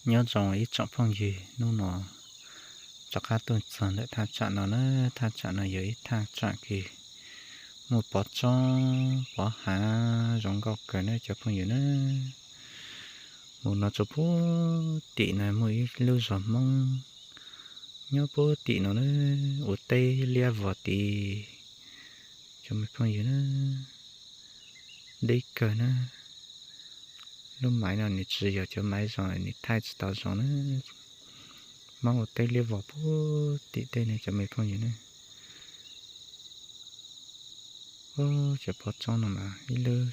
Nyob zoo ib tsoom phooj ywg, hnub no rov qab tuaj txog ntawm thaj tsam no na. Thaj tsam no yog ib thaj tsam kws muaj pov tsob pov hav zoo nkauj kawg na cov phooj ywg na. Mus no rau puag tim no muaj ib lub zos Hmoob nyob puag tim no na, ua teb liab vog tid cov me phooj ywg na. Deb kawg na. Lub maiv no nws tsis yog cov maiv zoo, nws thaij tsis tau zoo na. Hmoob ua teb liab vog puag tim tej ne cov me phooj ywg na. Cov pov tsob no mas ib lub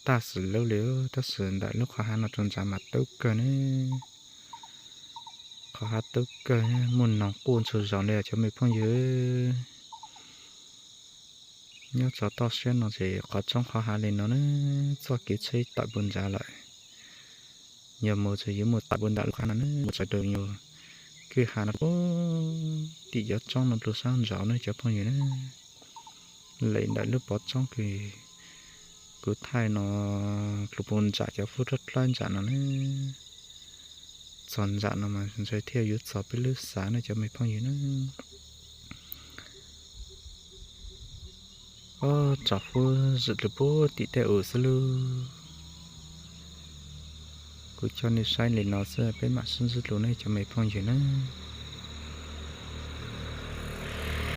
tag xwm lub li, tab sis ntawm lub qhov hav no rau ntawd mas tub kawg na. Qhov hav tub kawg, muaj noog quaj ntsuag zos li cov me phooj ywg. Nyob txog toj siab no ces qhov tsob qhov hav li no na, txoj kev tsheb tawm puag nrad lawm. Yog mus ces yuav mus tawm puag nram lub qhov no na, mus txog rau yus kwj ha no puag tim cov tsob no rau sab nraud na cov phooj ywg na. Lem ntawm lub pov tsob kws kuv thaij no, rau puag nram cov fub dlawb dlawb nram no na. Txog nram no mas ntshe thiaj yuav txog peb lub xav na cov me phooj ywg na. Ob, tsob fub zwm rau puag tim tej ub xwb lauj. Kuv coj nej saib li no xwb peb mam sib ntsib dua ne cov me phooj ywg na.